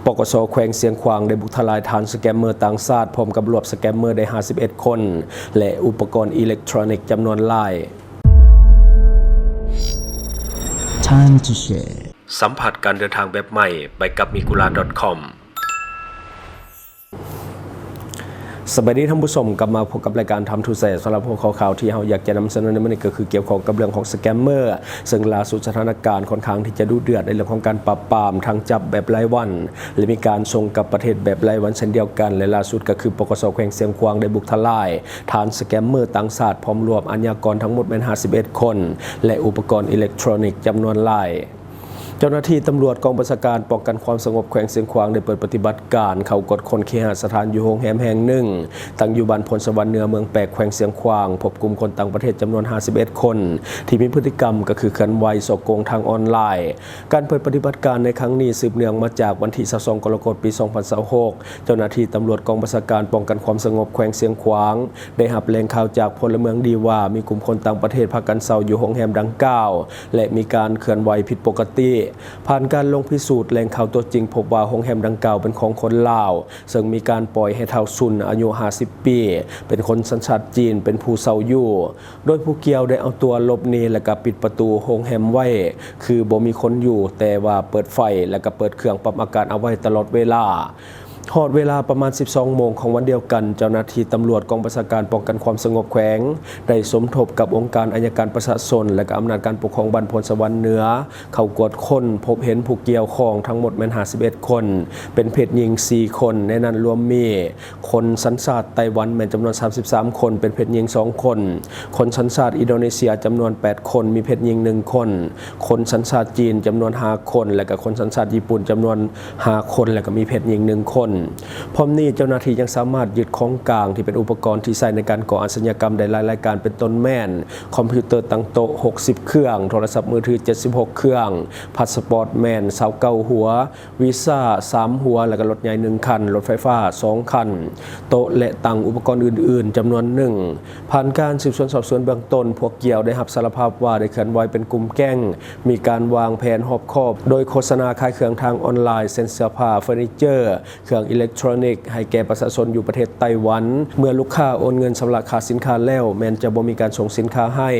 ປກສ ແຂວງຊຽງຂວາງ ໄດ້ບຸກທະລາຍຖານສະແກມເມີຕ່າງຊາດ ພ້ອມກັບລວບສະແກມເມີໄດ້ ຫ້າສິບເອັດ ຄົນ ແລະ ອຸປະກອນອີເລັກໂທຣນິກຈຳນວນຫຼາຍ. Time to share. ສຳຜັດການເດີນທາງແບບໃໝ່ ໄປກັບ Migura ດອດ ຄອມ. ສະບາຍດີທ່ານຜູ້ຊົມ, ກັບມາພົບກັບລາຍການ Time to Share. ສຳລັບຫົວຂໍ້ຂ່າວທີ່ເຮົາຢາກຈະນຳສະເໜີໃນມື້ນີ້ ກໍຄືກ່ຽວຂ້ອງກັບເລື່ອງຂອງສະແກມເມີ, ເຊິ່ງລ່າສຸດສະຖານະການຄ່ອນຂ້າງທີ່ຈະດຸເດືອດໃນເລື່ອງຂອງການປາບປາມ, ທັງຈັບແບບລາຍວັນ ແລະ ມີການສົ່ງກັບປະເທດແບບລາຍວັນເຊັ່ນດຽວກັນ ແລະ ລ່າສຸດກໍຄື ປກສ ແຂວງຊຽງຂວາງ ໄດ້ບຸກທະລາຍຖານສະແກມເມີຕ່າງຊາດ ພ້ອມລວບອາຊຍາກອນທັງໝົດແມ່ນ ຫ້າສິບເອັດ ຄົນ ແລະ ອຸປະກອນອີເລັກໂທຣນິກຈຳນວນຫຼາຍ. ເຈົ້າໜ້າທີ່ຕຳຫຼວດກອງບັນຊາການປ້ອງກັນຄວາມສະຫງົບແຂວງຊຽງຂວາງ ໄດ້ເປີດປະຕິບັດການເຂົ້າກວດຄົ້ນເຄຫະສະຖານຢູ່ໂຮງແຮມແຫ່ງໜຶ່ງ ຕັ້ງຢູ່ບ້ານໂພນສະຫວັນເໜືອ ເມືອງແປກ ແຂວງຊຽງຂວາງ, ພົບກຸ່ມຄົນຕ່າງປະເທດຈຳນວນ ຫ້າສິບເອັດ ຄົນ ທີ່ມີພຶດຕິກຳກໍຄືເຄື່ອນໄຫວສໍ້ໂກງທາງອອນລາຍ. ການເປີດປະຕິບັດການໃນຄັ້ງນີ້ ສືບເນື່ອງມາຈາກວັນທີ ຊາວສອງ ກໍລະກົດ ປີ ສອງພັນຊາວຫົກ ເຈົ້າໜ້າທີ່ຕຳຫຼວດກອງບັນຊາການປ້ອງກັນຄວາມສະຫງົບແຂວງຊຽງຂວາງ ໄດ້ຮັບແຫຼ່ງຂ່າວຈາກພົນລະເມືອງດີວ່າ ມີກຸ່ມຄົນຕ່າງປະເທດພາກັນເຊົ່າຢູ່ໂຮງແຮມດັ່ງກ່າວ ແລະ ມີການເຄື່ອນໄຫວຜິດປົກກະຕິ. ຜ່ານການລົງພິສູດ, ແຫຼ່ງຂ່າວຕົວຈິງພົບວ່າໂຮງແຮມດັ່ງກ່າວເປັນຂອງຄົນລາວ, ເຊິ່ງມີການປ່ອຍໃຫ້ທ້າວຊຸນ ອາຍຸ ຫ້າສິບ ປີ ເປັນຄົນສັນຊາດຈີນ ເປັນຜູ້ເຊົ່າຢູ່, ໂດຍຜູ້ກ່ຽວໄດ້ເອົາຕົວຫຼົບໜີ ແລະ ກະປິດປະຕູໂຮງແຮມໄວ້ ຄືບໍ່ມີຄົນຢູ່, ແຕ່ວ່າເປີດໄຟ ແລະ ກະເປີດເຄື່ອງປັບອາກາດເອົາໄວ້ຕະຫຼອດເວລາ. ຮອດເວລາປະມານ ສິບສອງ ໂມງຂອງວັນດຽວກັນ, ເຈົ້າໜ້າທີ່ຕຳຫຼວດກອງບັນຊາການປ້ອງກັນຄວາມສະຫງົບແຂວງ ໄດ້ສົມທົບກັບອົງການໄອຍະການປະຊາຊົນ ແລະ ກະອຳນາດການປົກຄອງບ້ານໂພນສະຫວັນເໜືອ ເຂົ້າກວດຄົ້ນ ພົບເຫັນຜູ້ກ່ຽວຂ້ອງທັງໝົດແມ່ນ ຫ້າສິບເອັດ ຄົນ, ເປັນເພດຍິງ ສີ່ ຄົນ, ໃນນັ້ນລວມມີຄົນສັນຊາດໄຕ້ຫວັນແມ່ນຈຳນວນ ສາມສິບສາມ ຄົນ, ເປັນເພດຍິງ ສອງ ຄົນ, ຄົນສັນຊາດອິນໂດເນເຊຍຈຳນວນ ແປດ ຄົນ, ມີເພດຍິງ ໜຶ່ງ ຄົນ, ຄົນສັນຊາດຈີນຈຳນວນ ຫ້າ ຄົນ ແລະ ກະຄົນສັນຊາດຍີ່ປຸ່ນຈຳນວນ ຫ້າ ຄົນ ແລະ ກະມີເພດຍິງ ໜຶ່ງ ຄົນ. ພ້ອມນີ້ເຈົ້າໜ້າທີ່ຍັງສາມາດຍຶດຂອງກາງທີ່ເປັນອຸປະກອນທີ່ໃຊ້ໃນການກໍ່ອາຊະຍາກຳໄດ້ຫຼາຍລາຍການ ເປັນຕົ້ນແມ່ນຄອມພິວເຕີຕັ້ງໂຕະ ຫົກສິບ ເຄື່ອງ, ໂທລະສັບມືຖື ເຈັດສິບຫົກ ເຄື່ອງ, ພາສປອດແມ່ນ ຊາວເກົ້າ ຫົວ, ວີຊາ ສາມ ຫົວ ແລະ ກະລົດໃຫຍ່ ໜຶ່ງ ຄັນ, ລົດໄຟຟ້າ ສອງ ຄັນ, ໂຕະ ແລະ ຕັ່ງອຸປະກອນອື່ນໆ ຈຳນວນໜຶ່ງ. ຜ່ານການສືບສວນສອບສວນເບື້ອງຕົ້ນ, ພວກກ່ຽວໄດ້ຮັບສາລະພາບວ່າໄດ້ເຄື່ອນໄຫວເປັນກຸ່ມແກ້ງ, ມີການວາງແຜນຮອບຄອບ ໂດຍໂຄສະນາຂາຍເຄື່ອງທາງອອນລາຍ ເຊັ່ນ ເສື້ອຜ້າ, ເຟີນີເຈີ, ເຄື່ອງອີເລັກໂທຣນິກ ໃຫ້ແກ່ປະຊາຊົນຢູ່ປະເທດໄຕ້ຫວັນ. ເມື່ອລູກຄ້າໂອນເງິນຊຳລະຄ່າສິນຄ້າແລ້ວ, ແມ່ນຈະບໍ່ມີການສົ່ງສິນຄ້າໃຫ້,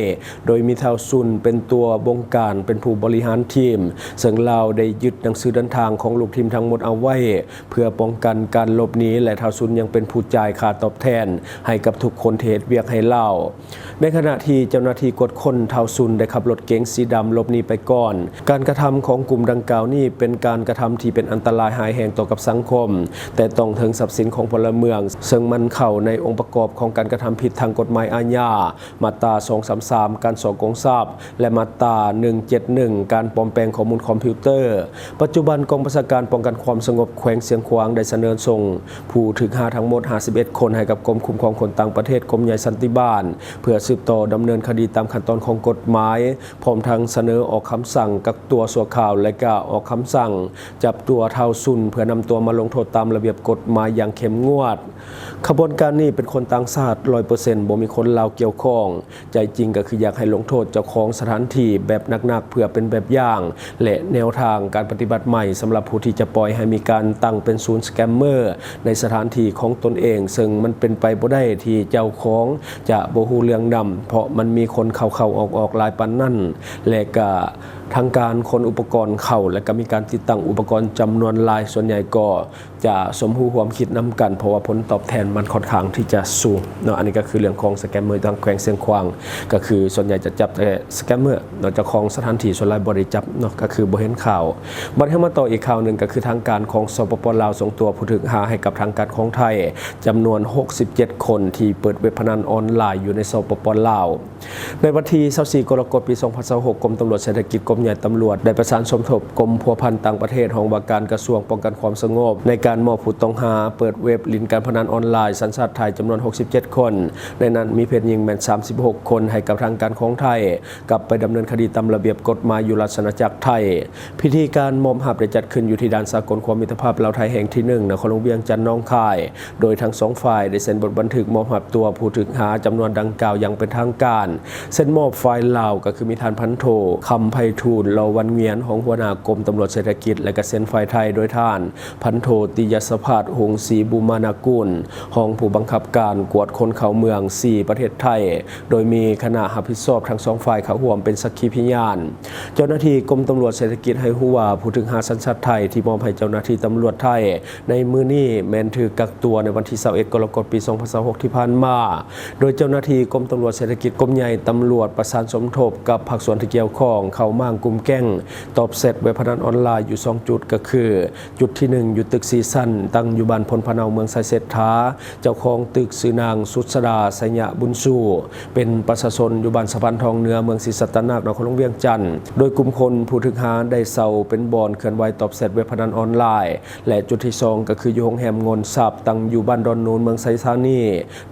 ໂດຍມີທ້າວຊຸນເປັນຕົວບົງການ, ເປັນຜູ້ບໍລິຫານທີມ, ເຊິ່ງລາວໄດ້ຍຶດໜັງສືເດີນທາງຂອງລູກທີມທັງໝົດເອົາໄວ້ ເພື່ອປ້ອງກັນການຫຼົບໜີ ແລະ ທ້າວຊຸນຍັງເປັນຜູ້ຈ່າຍຄ່າຕອບແທນໃຫ້ກັບທຸກຄົນທີ່ເຮັດວຽກໃຫ້ລາວ. ໃນຂະນະທີ່ເຈົ້າໜ້າທີ່ກວດຄົ້ນ, ທ້າວຊຸນໄດ້ຂັບລົດເກັງສີດຳຫຼົບໜີໄປກ່ອນ. ການກະທຳຂອງກຸ່ມດັ່ງກ່າວນີ້ເປັນການກະທຳທີ່ເປັນອັນຕະລາຍຮ້າຍແຮງຕໍ່ກັບສັງຄົມ, ແຕະຕ້ອງເຖິງຊັບສິນຂອງພົນລະເມືອງ, ເຊິ່ງມັນເຂົ້າໃນອົງປະກອບຂອງການກະທຳຜິດທາງກົດໝາຍອາຍາ ມາດຕາ ສອງສາມສາມ ການສໍ້ໂກງຊັບ ແລະ ມາດຕາ ໜຶ່ງເຈັດໜຶ່ງ ການປອມແປງຂໍ້ມູນຄອມພິວເຕີ. ປັດຈຸບັນກອງບັນຊາການປ້ອງກັນຄວາມສະຫງົບແຂວງຊຽງຂວາງໄດ້ສະເໜີສົ່ງຜູ້ຖືກຫາທັງໝົດ ຫ້າສິບເອັດ ຄົນ ໃຫ້ກັບກົມຄຸ້ມຄອງຄົນຕ່າງປະເທດ ກົມໃຫຍ່ສັນຕິບານ ເພື່ອສືບຕໍ່ດຳເນີນຄະດີຕາມຂັ້ນຕອນຂອງກົດໝາຍ, ພ້ອມທັງສະເໜີອອກຄຳສັ່ງກັກຕົວຊົ່ວຄາວ ແລະ ກະອອກຄຳສັ່ງຈັບຕົວທ້າວຊຸນ ເພື່ອນຳຕົວມາລົງໂທດຕາມລະບຽບກົດໝາຍຢ່າງເຂັ້ມງວດ. ຂະບວນການນີ້ເປັນຄົນຕ່າງຊາດ ຮ້ອຍເປີເຊັນ ບໍ່ມີຄົນລາວກ່ຽວຂ້ອງ. ໃຈຈິງກໍຄືຢາກໃຫ້ລົງໂທດເຈົ້າຂອງສະຖານທີ່ແບບໜັກໆ ເພື່ອເປັນແບບຢ່າງ ແລະ ແນວທາງການປະຕິບັດໃໝ່ ສຳລັບຜູ້ທີ່ຈະປ່ອຍໃຫ້ມີການຕັ້ງເປັນສູນສະແກມເມີໃນສະຖານທີ່ຂອງຕົນເອງ, ເຊິ່ງມັນເປັນໄປບໍ່ໄດ້ທີ່ເຈົ້າຂອງຈະບໍ່ຮູ້ເລື່ອງນຳ, ເພາະມັນມີຄົນເຂົ້າໆອອກໆຫຼາຍປານນັ້ນ, ແລະ ກະທາງການຂົນອຸປະກອນເຂົ້າ ແລະ ກະມີການຕິດຕັ້ງອຸປະກອນຈຳນວນຫຼາຍ, ສ່ວນໃຫຍ່ກໍ ຈະສົມຮູ້ຮ່ວມຄິດນຳກັນ, ເພາະວ່າຜົນຕອບແທນມັນຂ້ອນຂ້າງທີ່ຈະສູງເນາະ. ອັນນີ້ກໍຄືເລື່ອງຂອງສະແກມເມີທາງແຂວງຊຽງຂວາງ, ກໍຄືສ່ວນໃຫຍ່ຈະຈັບແຕ່ສະແກມເມີເນາະ, ເຈົ້າຂອງສະຖານທີ່ສ່ວນຫຼາຍບໍ່ໄດ້ຈັບເນາະ, ກໍຄືບໍ່ເຫັນຂ່າວ. ບັດເຮົາມາຕໍ່ອີກຂ່າວໜຶ່ງ, ກໍຄືທາງການຂອງ ສປປ ລາວ ສົ່ງຕົວຜູ້ຖືກຫາໃຫ້ກັບທາງການຂອງໄທ ຈຳນວນ ຫົກສິບເຈັດ ຄົນ ທີ່ເປີດເວັບພະນັນອອນລາຍຢູ່ໃນ ສປປ ລາວ. ໃນວັນທີ ຊາວສີ່ ກໍລະກົດ ປີ ສອງພັນຊາວຫົກ ກົມຕຳຫຼວດເສດຖະກິດ ກົມໃຫຍ່ຕຳຫຼວດ ໄດ້ປະສານສົມທົບກົມພົວພັນຕ່າງປະເທດ ຫ້ອງວ່າການກະຊວງປ້ອງກັນຄວາມສະຫງົບ ໃນການມອບຜູ້ຕ້ອງຫາເປີດເວັບຫຼິ້ນການພະນັນອອນລາຍສັນຊາດໄທ ຈຳນວນ ຫົກສິບເຈັດ ຄົນ, ໃນນັ້ນມີເພດຍິງແມ່ນ ສາມສິບຫົກ ຄົນ ໃຫ້ກັບທາງການຂອງໄທ ກັບໄປດຳເນີນຄະດີຕາມລະບຽບກົດໝາຍຢູ່ລາຊະອານາຈັກໄທ. ພິທີການມອບຮັບໄດ້ຈັດຂຶ້ນຢູ່ທີ່ດ່ານສາກົນຂົວມິດຕະພາບລາວ-ໄທແຫ່ງທີ ໜຶ່ງ ນະຄອນຫຼວງວຽງຈັນ ໜອງຄາຍ, ໂດຍທັງສອງຝ່າຍໄດ້ເຊັນບົດບັນທຶກມອບຮັບຕົວຜູ້ຖືກຫາຈຳນວນດັ່ງກ່າວຢ່າງເປັນທາງການ. ເຊັນມອບຝ່າຍລາວກໍຄືມີທ່ານພັນໂທ ຄຳໄພທູ ບູນ ລໍວັນວຽນ ຮອງຫົວໜ້າກົມຕຳຫຼວດເສດຖະກິດ ແລະ ກະເຊນຝ່າຍໄທ ໂດຍທ່ານ ພັນໂທ ຕິຍະສະພັດ ຫົງສີບູມານາກຸນ ຮອງຜູ້ບັງຄັບການກວດຄົນເຂົ້າເມືອງສີ່ປະເທດໄທ ໂດຍມີຄະນະຮັບຜິດຊອບທັງສອງຝ່າຍເຂົ້າຮ່ວມເປັນສັກຂີພະຍານ. ເຈົ້າໜ້າທີ່ກົມຕຳຫຼວດເສດຖະກິດໃຫ້ຮູ້ວ່າ ຜູ້ຖືກຫາສັນຊາດໄທທີ່ມອບໃຫ້ເຈົ້າໜ້າທີ່ຕຳຫຼວດໄທໃນມື້ນີ້ ແມ່ນຖືກກັກຕົວໃນວັນທີຊາວເອັດ ກໍລະກົດ ປີສອງພັນຊາວຫົກ ທີ່ຜ່ານມາ. ໂດຍເຈົ້າໜ້າທີ່ກົມຕຳຫຼວດເສດຖະກິດ ກົມໃຫຍ່ຕຳຫຼວດປະສານສົມທົບກັບພາກສ່ວນທີ່ກ່ຽວຂ້ອງ ເຂົ້າມ້າງກຸ່ມແກ້ງຕອບແຊັດເວັບພະນັນອອນລາຍຢູ່ສອງຈຸດ ກໍຄື ຈຸດທີໜຶ່ງ ຢູ່ຕຶກສີ່ຊັ້ນ ຕັ້ງຢູ່ບ້ານໂພນພະເນົາ ເມືອງໄຊເສດຖາ. ເຈົ້າຂອງຕຶກຊື່ນາງ ສຸດສະດາ ໄຊຍະບຸນຊູ ເປັນປະຊາຊົນຢູ່ບ້ານສະພານທອງເໜືອ ເມືອງສີສັດຕະນາກ ນະຄອນຫຼວງວຽງຈັນ. ໂດຍກຸ່ມຄົນຜູ້ຖືກຫາໄດ້ເຊົ່າເປັນບ່ອນເຄື່ອນໄຫວຕອບແຊັດເວັບພະນັນອອນລາຍ ແລະ ຈຸດທີສອງ ກໍຄືຢູ່ໂຮງແຮມງວນຊັບ ຕັ້ງຢູ່ບ້ານດອນນູນ ເມືອງໄຊທານີ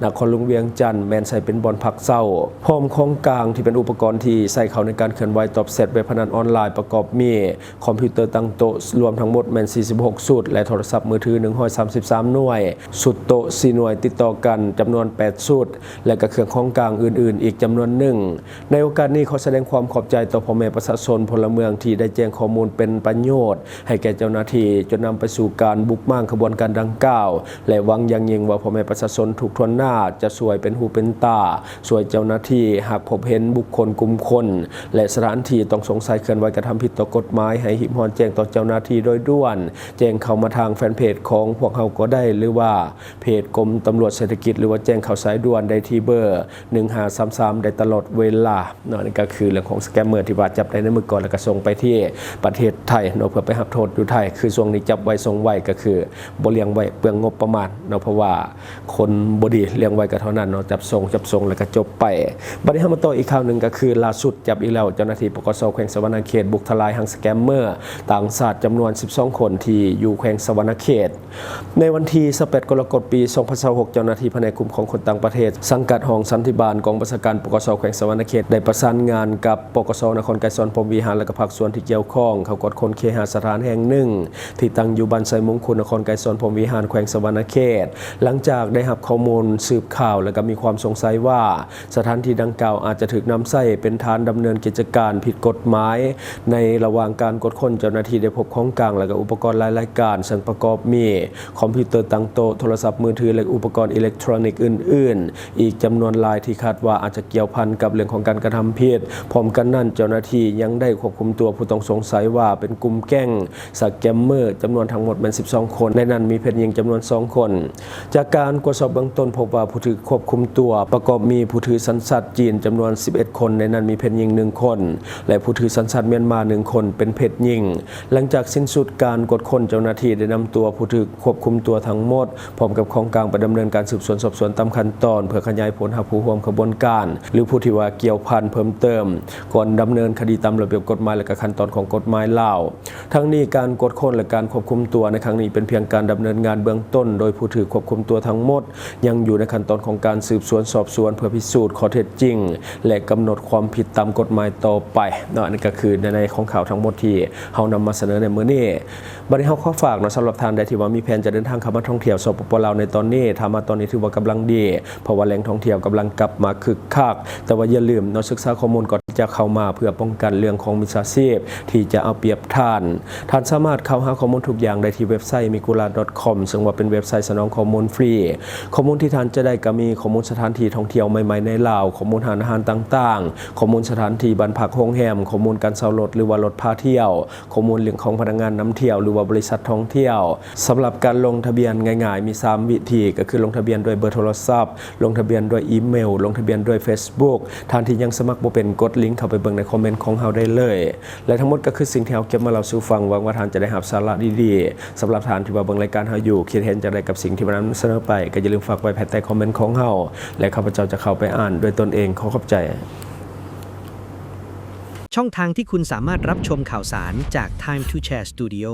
ນະຄອນຫຼວງວຽງຈັນ ແມ່ນໃຊ້ເປັນບ່ອນພັກເຊົາ. ພ້ອມຂອງກາງທີ່ເປັນອຸປະກອນທີ່ໃຊ້ເຂົ້າໃນການເຄື່ອນໄຫວຕອບແຊັດເວັບພະນັນອອນລາຍ ປະກອບມີ ຄອມພິວເຕີຕັ້ງໂຕະ ລວມທັງໝົດແມ່ນສີ່ສິບຫົກຊຸດ ແລະ ໂທລະສັບມືຖືໜຶ່ງຮ້ອຍສາມສິບສາມໜ່ວຍ, ຊຸດໂຕະສີ່ໜ່ວຍຕິດຕໍ່ກັນຈຳນວນແປດຊຸດ ແລະ ກະເຄື່ອງຂອງກາງອື່ນໆອີກຈຳນວນໜຶ່ງ. ໃນໂອກາດນີ້ ຂໍສະແດງຄວາມຂອບໃຈຕໍ່ພໍ່ແມ່ປະຊາຊົນ ພົນລະເມືອງທີ່ໄດ້ແຈ້ງຂໍ້ມູນເປັນປະໂຫຍດໃຫ້ແກ່ເຈົ້າໜ້າທີ່ ຈົນນຳໄປສູ່ການບຸກມ້າງຂະບວນການດັ່ງກ່າວ ແລະ ຫວັງຢ່າງຍິ່ງວ່າພໍ່ແມ່ປະຊາຊົນທຸກທົ່ວໜ້າຈະຊ່ວຍເປັນຫູເປັນຕາ ຊ່ວຍເຈົ້າໜ້າທີ່ ຫາກພົບເຫັນບຸກຄົນ, ກຸ່ມຄົນ ແລະ ສະຖານທີ່ຕ້ອງສົງໄສເຄື່ອນໄຫວກະທຳຜິດຕໍ່ກົດໝາຍ ໃຫ້ຮີບຮ້ອນແຈ້ງຕໍ່ເຈົ້າໜ້າທີ່ໂດຍດ່ວນ, ແຈ້ງເຂົ້າມາທາງແຟນເພຈຂອງພວກເຮົາກໍໄດ້ ຫຼືວ່າເພຈກົມຕຳຫຼວດເສດຖະກິດ ຫຼືວ່າແຈ້ງເຂົ້າສາຍດ່ວນໄດ້ທີ່ເບີໜຶ່ງຫ້າສາມສາມໄດ້ຕະຫຼອດເວລາເນາະ. ນີ້ກໍຄືເລື່ອງຂອງສະແກມເມີທີ່ວ່າຈັບໄດ້ໃນມື້ກ່ອນ ແລ້ວກໍສົ່ງໄປທີ່ປະເທດໄທເນາະ ເພື່ອໄປຮັບໂທດຢູ່ໄທ. ຄືຊ່ວງນີ້ຈັບໄວສົ່ງໄວ ກໍຄືບໍ່ລ້ຽງໄວ້ ເປືອງງົບປະມານເນາະ ເພາະວ່າ ຄົນບໍ່ດີ ລ້ຽງໄວ້ກໍເທົ່ານັ້ນເນາະ ຈັບສົ່ງ ຈັບສົ່ງ ແລ້ວກໍຈົບໄປ. ບັດນີ້ເຮົາມາຕໍ່ອີກຂ່າວໜຶ່ງ ກໍຄືລ່າສຸດຈັບອີກແລ້ວ ເຈົ້າໜ້າທີ່ ປກສ ແຂວງສະຫວັນນະເຂດ ບຸກທະລາຍຮັງສະແກມເມີຕ່າງຊາດຈຳນວນສິບສອງຄົນ ທີ່ຢູ່ແຂວງສະຫວັນນະເຂດ. ໃນວັນທີຊາວແປດ ກໍລະກົດ ປີສອງພັນຊາວຫົກ ເຈົ້າໜ້າທີ່ພະແນກຄຸ້ມຄອງຄົນຕ່າງປະເທດ ສັງກັດຫ້ອງສັນຕິບານກອງບັນຊາການ ປກສ ແຂວງສະຫວັນນະເຂດ ໄດ້ປະສານງານກັບ ປກສ ນະຄອນໄກສອນ ພົມວິຫານ ແລະ ກະພາກສ່ວນທີ່ກ່ຽວຂ້ອງ ເຂົ້າກວດຄົ້ນເຄຫະສະຖານແຫ່ງໜຶ່ງ ທີ່ຕັ້ງຢູ່ບ້ານໄຊມຸງຄຸນ ນະຄອນໄກສອນ ພົມວິຫານ ແຂວງສະຫວັນນະເຂດ. ຫຼັງຈາກໄດ້ຮັບຂໍ້ມູນສືບຂ່າວ ແລະ ກໍມີຄວາມສົງໄສວ່າ ສະຖານທີ່ດັ່ງກ່າວອາດຈະຖືກນຳໃຊ້ເປັນຖານດຳເນີນກິດຈະການຜິດກົດໝາຍ. ໃນລະຫວ່າງການກວດຄົ້ນ ເຈົ້າໜ້າທີ່ໄດ້ພົບຂອງກາງ ແລະ ກໍອຸປະກອນຫຼາຍລາຍການ ເຊິ່ງປະກອບມີຄອມພິວເຕີຕັ້ງໂຕະ, ໂທລະສັບມືຖື ແລະ ອຸປະກອນອີເລັກໂທຣນິກອື່ນໆ ອີກຈຳນວນຫຼາຍ ທີ່ຄາດວ່າອາດຈະກ່ຽວພັນກັບເລື່ອງຂອງການກະທຳຜິດ. ພ້ອມກັນນັ້ນ ເຈົ້າໜ້າທີ່ຍັງໄດ້ຄວບຄຸມຕົວຜູ້ຕ້ອງສົງໄສວ່າເປັນກຸ່ມແກ້ງ ສະແກມເມີ ຈຳນວນທັງໝົດແມ່ນສິບສອງຄົນ, ໃນນັ້ນມີເພດຍິງຈຳນວນສອງຄົນ. ຈາກການກວດສອບເບື້ອງຕົ້ນ ພົບວ່າຜູ້ຖືກຄວບຄຸມຕົວປະກອບມີຜູ້ຖືສັນຊາດຈີນຈຳນວນສິບເອັດຄົນ, ໃນນັ້ນມີເພດຍິງໜຶ່ງຄົນ ແລະ ຜູ້ຖືສັນຊາດມຽນມາໜຶ່ງຄົນ ເປັນເພດຍິງ. ຫຼັງຈາກສິ້ນສຸດການກວດຄົ້ນ, ເຈົ້າໜ້າທີ່ໄດ້ນຳຕົວຜູ້ຖືກຄວບຄຸມຕົວທັງໝົດ ພ້ອມກັບຂອງກາງໄປດຳເນີນການສືບສວນສອບສວນຕາມຂັ້ນຕອນ ເພື່ອຂະຫຍາຍຜົນຫາຜູ້ຮ່ວມຂະບວນການ ຫຼື ຜູ້ທີ່ວ່າກ່ຽວພັນເພີ່ມເຕີມ ກ່ອນດຳເນີນຄະດີຕາມລະບຽບກົດໝາຍ ແລະ ກະຂັ້ນຕອນຂອງກົດໝາຍລາວ. ທັງນີ້ ການກວດຄົ້ນ ແລະ ການຄວບຄຸມຕົວໃນຄັ້ງນີ້ ເປັນພຽງການດຳເນີນງານເບື້ອງຕົ້ນ, ໂດຍຜູ້ຖືກຄວບຄຸມຕົວທັງໝົດ ຍັງຢູ່ໃນຂັ້ນຕອນຂອງການສືບສວນສອບສວນ ເພື່ອພິສູດຂໍ້ເທັດຈິງ ແລະ ກຳນົດຄວາມຜິດຕາມກົດໝາຍຕໍ່ໄປເນາະ. ອັນນີ້ກໍຄືໃນໃນຂອງຂ່າວທັງໝົດທີ່ເຮົານຳມາສະເໜີໃນມື້ນີ້. ບັດນີ້ເຮົາຂໍຝາກເນາະ, ສຳລັບທ່ານໃດທີ່ວ່າມີແຜນຈະເດີນທາງເຂົ້າມາທ່ອງທ່ຽວ ສປປ ລາວ ໃນຕອນນີ້, ຖ້າມາຕອນນີ້ຖືວ່າກຳລັງດີ ເພາະວ່າແຫຼ່ງທ່ອງທ່ຽວກຳລັງກັບມາຄຶກຄັກ. ແຕ່ວ່າຢ່າລືມເນາະ, ສຶກສາຂໍ້ມູນກ່ອນທີ່ຈະເຂົ້າມາ ເພື່ອປ້ອງກັນເລື່ອງຂອງມິດສາຊີບທີ່ຈະເອົາປຽບທ່ານ. ທ່ານສາມາດເຂົ້າຫາຂໍ້ມູນທຸກຢ່າງໄດ້ທີ່ເວັບໄຊ migula dot com ເຊິ່ງວ່າເປັນເວັບໄຊສະໜອງຂໍ້ມູນຟຣີ. ຂໍ້ມູນທີ່ທ່ານຈະໄດ້ກໍມີຂໍ້ມູນສະຖານທີ່ທ່ອງທ່ຽວໃໝ່ໆໃນລາວ, ຂໍ້ມູນຮ້ານອາຫານຕ່າງໆ, ຂໍ້ມູນສະຖານທີ່ບ້ານພັກໂຮງແຮມ, ຂໍ້ມູນການເຊົ່າລົດ ຫຼືວ່າລົດພາທ່ຽວ, ຂໍ້ມູນເລື່ອງຂອງພະນັກງານນຳທ່ຽວ ຫຼືວ່າບໍລິສັດທ່ອງທ່ຽວ. ສຳລັບການລົງທະບຽນງ່າຍໆ ມີສາມວິທີ, ກໍຄືລົງທະບຽນດ້ວຍເບີໂທລະສັບ, ລົງທະບຽນດ້ວຍອີເມວ, ລົງທະບຽນດ້ວຍເຟສບຸກ. ທ່ານທີ່ຍັງສະໝັກບໍ່ເປັນ, ກົດລິງເຂົ້າໄປເບິ່ງໃນຄອມເມັນຂອງເຮົາໄດ້ເລີຍ. ແລະ ທັງໝົດກໍຄືສິ່ງທີ່ເຮົາເກັບມາເລົ່າສູ່ຟັງ. ຫວັງວ່າທ່ານຈະໄດ້ຮັບສາລະດີໆ. ສຳລັບທ່ານທີ່ວ່າເບິ່ງລາຍການເຮົາຢູ່, ຄິດເຫັນຈັ່ງໃດກັບສິ່ງທີ່ມານຳສະເໜີໄປ, ກໍຢ່າລືມຝາກໄວ້ພາຍໃຕ້ຄອມເມັນຂອງເຮົາ ແລະ ຂ້າພະເຈົ້າຈະເຂົ້າໄປອ່ານດ້ວຍຕົນເອງ. ຂໍຂອບໃຈ. ช่องทางที่คุณสามารถรับชมข่าวสารจาก Time to Share Studio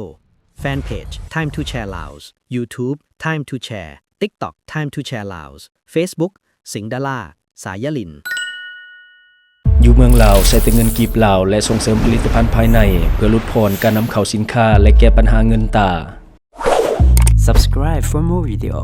Fanpage Time to Share Laos YouTube Time to Share TikTok Time to Share Laos Facebook สิงห์ดาล่า สายยะหลิ้น ຢູ່ເມືອງລາວ ໃຊ້ແຕ່ເງິນກີບລາວ ແລະ ສົ່ງເສີມຜະລິດຕະພັນພາຍໃນ ເພື່ອຫຼຸດຜ່ອນການນຳເຂົ້າສິນຄ້າ ແລະ ແກ້ບັນຫາເງິນຕາ. Subscribe for more video.